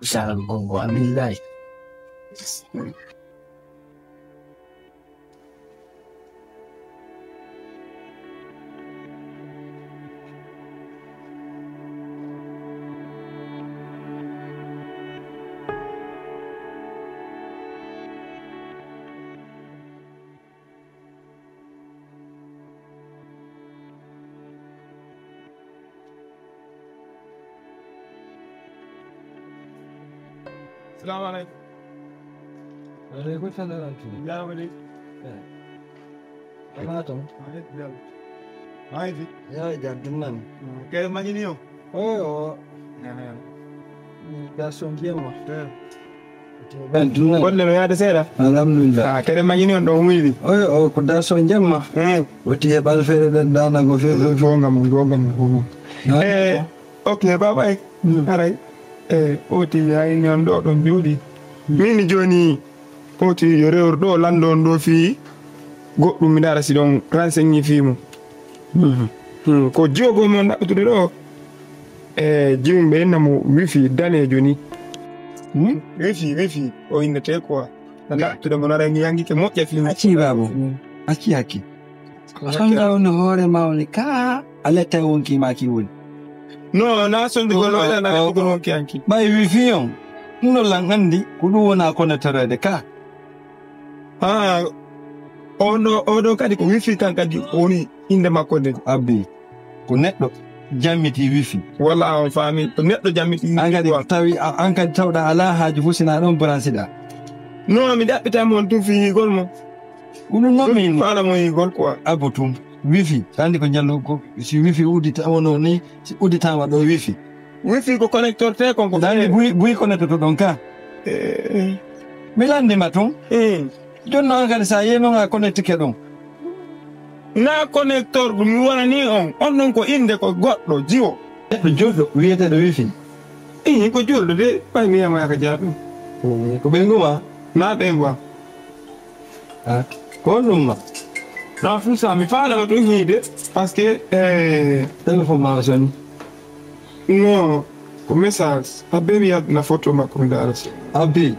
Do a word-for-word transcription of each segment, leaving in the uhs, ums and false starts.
Sara Gongo, alhamdulillahi. Salamu aleykum. Aleykum salam. Jaama de. Ana toon? Maa ngi fi. Yo jam, ɗum nan. Kay, mañini o? Oyo. Garçon bien ma. Ben, ɗum nan. Golle no yaade seeɗa? Alhamdulillah. Ah, kede mañini on ɗon wuyli? Oyo, o ko garçon jam ma. Eh. Woti heɓal feere ɗen daana ko feere. Gonga mum, gonga mum, gonga mum. Eh, ok, baba, eh. Aray. Eh, oti yayi non ɗo ɗon jooɗi. Min jooni, oti yo rewru ɗo, lanndo on ɗo fii goɗɗum, mi dara si ɗon renseigné fii mum. Hmm, ko jiwo goo mi on ɗaɓɓitude ɗo. E jiwum ɓe inna mo wifi daneejo ni. Hmm? Wifi, wifi, o innete quoi. Na ɗaɓɓitude mo nara mi yangi ke moƴƴa fii mum. Acci baabo. Hmm. Acci hakke. Sonda on hoore ma woni ka aletta wonki ma ki woni. No, na sondi gol wala na ko wonki anki. Ɓay wifi on. No lan andi ko ɗum wona connectorede ka. Ah, oɗo, oɗo kadi ko wifi kan kadi woni innde makko nden. Abbi, ko neɗɗo jammiti wifi. Walla on faami, ko neɗɗo jammiti wifi. An kadi tawi, a-, an kadi tawɗa alaa haaju fof sina ɗon branchiɗa. Non, mi ɗaɓɓita mo on tun fii yiigol mo. Ko ɗum noon min faala mo yiigol quoi. Abbo tun, wifi, andi ko jallo ko, si wifi uddita, wono ni, si udditama ɗo wifi. Wifi ko connecteur te kon ko. Nani buy, buy connecteur to ɗon ka. Eh. Mi landima tun. Eh. Jonno an kadi sa yehi noon a connectike ɗum. Na connecteur ɗum mi wonani on. On ɗon ko innde ko goɗɗo jiwo. Neɗɗo julɗo wiyeteeɗo wifi. Ii, ko julɗo de, ɓay mi yama ka jaa ɗum. Ko ɓeyngu ma? Na ɓeyngu am. Ah, ko honɗum ma? Na fusa mi faala ɗum hiide, parce que, eh, téléphone ma soni. Non, ko message. Abbe mi yadna photo makko mi ndaara si. Abbe,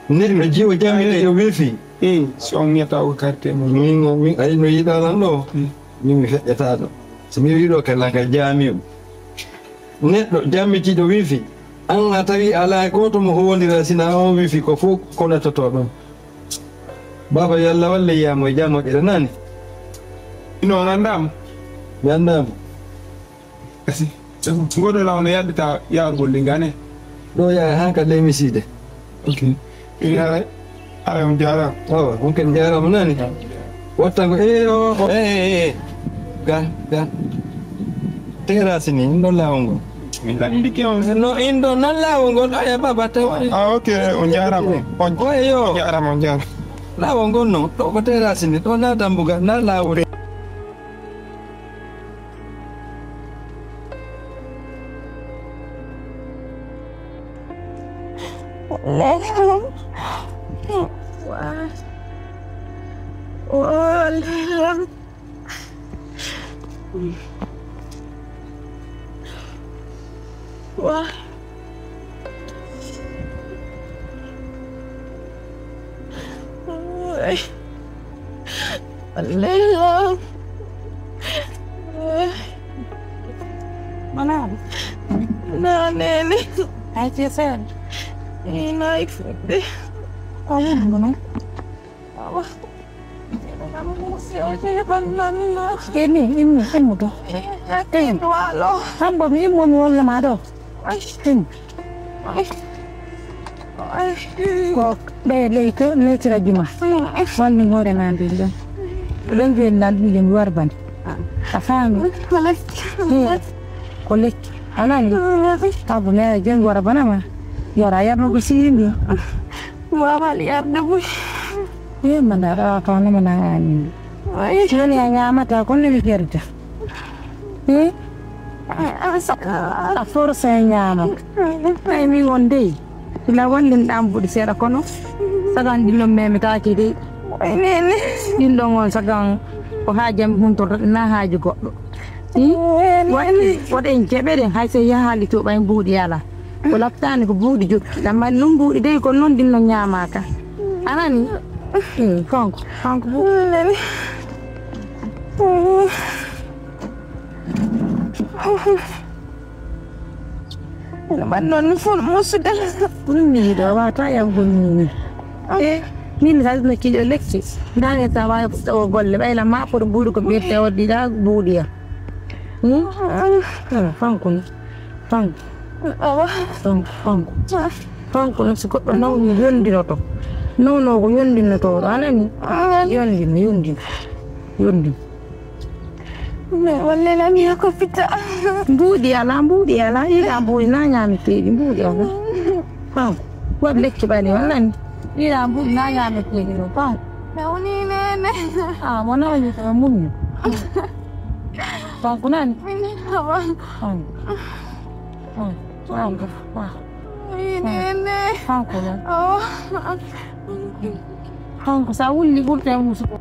neɗɗo jiwo jami ne yo wifi. Eh, so on yata o carte mo. Min, min, ay no yiɗa lan ɗo. Hmm. Min mi feƴƴata ɗo. So mi wiɗo kala ka jami o. Neɗɗo jammitiiɗo wifi. An a tawi alaa e gooto mo howondira sina on wifi ko fof ko natoto ɗon. Baaba yo Allah walle yiyamo e jam moƴƴere nani. Ino on anndaama? Mi anndaama. Ngoɗo law no yaɓɓita yaarugol ɗi gane. Ɗo yaha haa ka ley misiide. Ok. Yaray. Aray on jaaraama. Awa, on ken jaaraama nani. Watta ko, eh, o, o, eh, eh, eh. Ga, ga. Terrasse ni, ɗon laawol ngol. Mi lanndike on. No, in ɗon nan laawol ngol, aya baba taw. Ah, ok, on jaaraama. On, oye yo. On jaaraama, on jaaraama. Laawol ngol no, ɗo ko terrasse ni, ɗo na dambugal, na laawol. Lelam. Wah. Oh, lelam. Wah. Ay. Lelam. Mana? Na nene. Ay, Jason. Ina ifude. Kamu mana? Awa. Ini, ini, ini mudo. Ini. Hambo mi mo mi wala mado. Ini. Ko ɓe leyto leytira juma. Wonni hoore ma ndin ɗon. Ɗon jooni nan ɗum ɗin warbani. A faami? Ko lekki. Ko lekki. A nani? Tabu mere jon warbana ma. Yora yarno ko siyindi. Wawa yarde buy. Ye mana ɗawa kawna mana anindi. Joni a ñamata ko nemi ferda. Hmm? A force e ñaama. Ay, min on dey. Ila wallin ɗam buɗi seeɗa kono. Sagan ɗin non memetaaki dey. Ɗin ɗon on sagan ko haajam huntorto ɗin na haaji goɗɗo. Hmm? Waɗi, waɗen jeɓeɗen hay so yahaali to ɓay mbuuɗi ala. Ko laptaani ko buuɗi jokki. Ɗam mbaɗi noon buuɗi dey ko noon ɗin no ñaamaaka. A nani? Hmm, fonko, fonko buuɗi. Ene mbaɗi noon ni fof musude. Ɗum mi yiɗo wata yam ko min. Eh, min kadi no kiɗo lekki. Ndani sa wawi o golle ɓayla ma pour buuɗi ko ɓirte o ɗiɗa buuɗiya. Hmm? Ah, fanko ni. Fanko. Awa. Fanko, fanko. Fanko no si goɗɗo nawni yondinoto. Nawno ko yondinoto. A nani? Yondino, yondino. Yondino. Mais wallay la mi ko fita. Mbuuɗi alaa, mbuuɗi alaa, yiɗaa mbuuɗi na ñaameteeɗi, mbuuɗi alaa. Haa, waɗ lekki ɓaleewa nani. Yiɗaa mbuuɗi na ñaameteeɗi ɗo, haa. Mais woni nene. Ah, mo nawni ko muññu. Kanko nani? Min hawa. Haa. Haa, haa, haa. Woni nene. Kanko non. Oh. Kanko sa wulli ɓurta e musuko.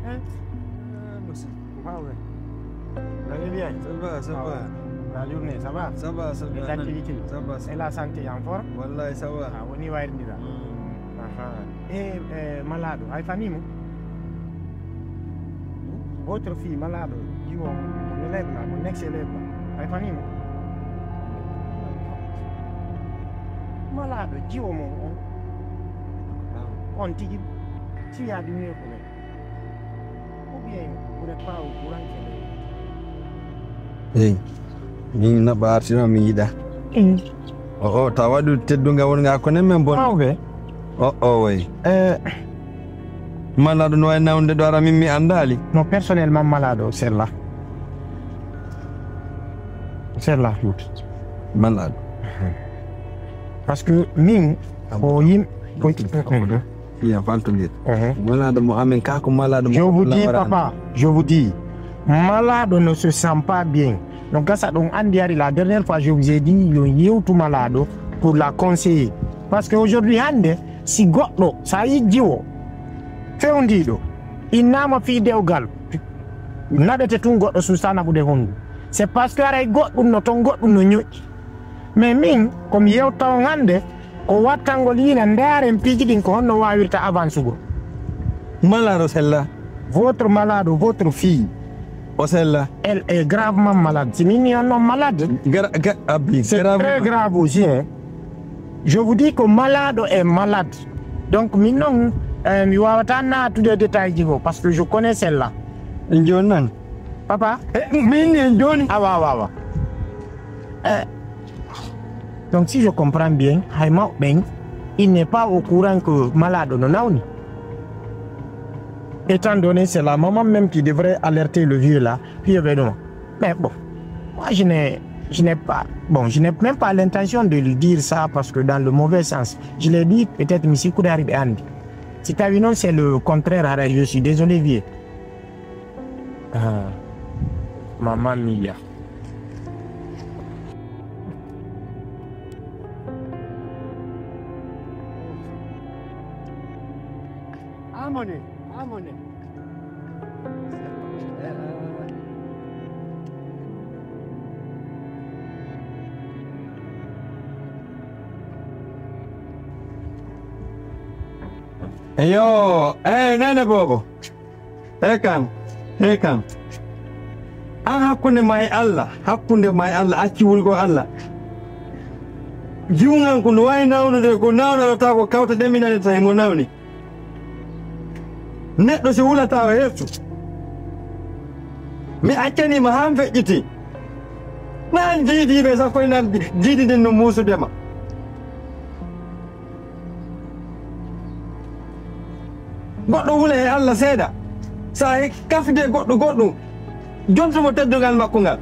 Hein? Ah, monsieur. Vous allez bien? Ça va, ça va. La journée, ça va? Ça va, ça va. Les activités? Ça va, ça va. Et la santé en forme? Wallahi, ça va. Ah, woni wayrindira. Hmm. Aha. E, e malaaɗo, hay fanii mo? Votre fille malaaɗo, jiwo mo, mon élève là, mon ex-élève là, hay fanii mo? Malaaɗo, jiwo mo on. On tigi, si yaa ɗum yeeku men. Ou bien, vous n'êtes pas au courant que... Eyi, min naɓa artirma mi yiɗa. Mm. O, o, tawa waɗi teddungal wonga hakkunde men bon. Mawɓe. O, o, way. Eh. Malaaɗo no wawi nawde ɗo ara min mi anndaali. Non, personnellement, malaaɗo sella. Sella. Malaaɗo. Parce que min, ko yim-, ko... Iya, faltondir. Mhm. Malaaɗo mo amen ka ko malaaɗo mo... Je vous dis, papa, je vous dis, malaaɗo ne se sent pas bien. No gasa ɗon andi ari la dernière fois, je vous ai dit, yo yewtu malaaɗo pour la conseiller. Parce que aujourd'hui, hande, si goɗɗo, sa yijji o, fewndiɗo, innama fii dewgal, naɓete tun goɗɗo suusa naɓude hondu. C'est parce que aray goɗɗum no ton, goɗɗum no ñoƴƴi. Mais min, ko mi yewta on hande, ko wattangol yina ndaaren piiji ɗin ko honno wawirta avance ugol. Malaaɗo sella. Votre malade ou votre fille. O sella. Elle est gravement malade. Si min mi honno malade. Gra-, ga-, abbi, c'est gravement très grave aussi, hein. Je vous dis que malaaɗo est malade. Donc, min non, euh, mi wawata natude détail ji fof, parce que je connais celle-là. Jooni nan. Papa. Eh, min en jooni. Awa, awa, awa. Eh, donc, si je comprends bien, hay mawɓe ɓen, il n'est pas au courant que malaaɗo no nawni. Étant donné, c'est la maman même qui devrait alerter le vieux là, puis il y avait non. Mais bon, moi, je n'ai, je n'ai pas, bon, je n'ai même pas l'intention de lui dire ça parce que dans le mauvais sens, je l'ai dit, peut-être, mi sikkude hari ɓe andi. Si tawi non, c'est le contraire, haray, je suis désolé, vieux. Ah, mamma mia. Amone, amone. Eyo, eh, nene bobo. He kan, he kan. An hakkunde ma e Allah, hakkunde ma e Allah, acci wulgo Allah. Jiwŋan ko no wayi nawnude, ko nawnorata ko kawta ɗeminaneta himo nawni. Neɗɗo si wulata o hertu. Mi accani ma han feƴƴiti. Nan jiidiiɓe sakko nan jiidi ndin no muusude ma. Goɗɗo wula e Allah seeɗa. Sa e kafide goɗɗo goɗɗum, jontumo teddungal makko ngal.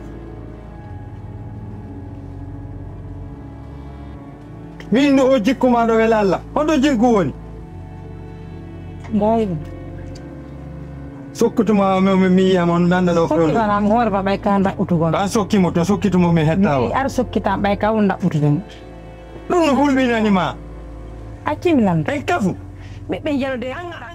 Min no o jikku ma ɗo wela Allah. Honɗo jikku woni? Mawɗum. Sokkutuma mi, mi, mi yiyama on nanda ɗo fewndo. Sokkitanam hoore ma ɓay ka ndaɓɓutugol. An sokkimo to, sokkitumo mi hettawa. Mi ar sokkitam ɓay ka on ndaɓɓutugol. Ɗum no hulɓinani ma. Accimi lan. En kafu. Ɓiɓɓe jano de an aɗa